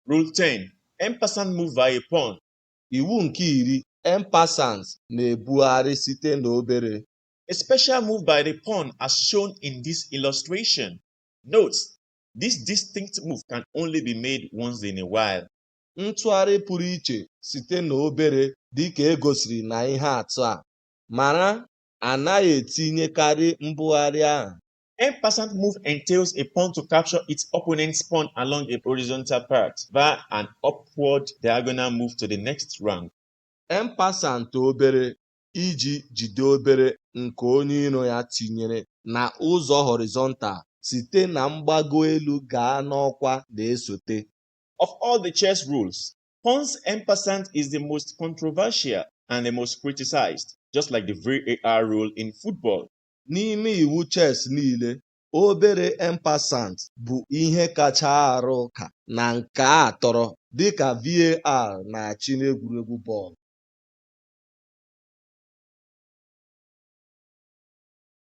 Rule 10. En passant move by a pawn. Iwu nke 10, En passant na-ebugharị site na obere. A special move by the pawn as shown in this illustration. Note, this distinct move can only be made once in a while. Ntụgharị pụrụ iche site na obere dịka e gosiri na ihe atụ a. Mara, anaghị etinyekarị mbugharị a. En passant move entails a pawn to capture its opponent's pawn along a horizontal path via an upward diagonal move to the next rank. En passant obere iji jide obere nke onye iro ya tinyere na ụzọ horizontal site na mgbago elu gaa n'ọkwa na-esote. Of all the chess rules, pawn's en passant is the most controversial and the most criticized, just like the VAR rule in football. N'ime iwu chess niile, obere en passant bụ ihe kacha arụ ụka na nke a tọrọ, dịka VAR na-achị n'egwuregwu bọọlụ.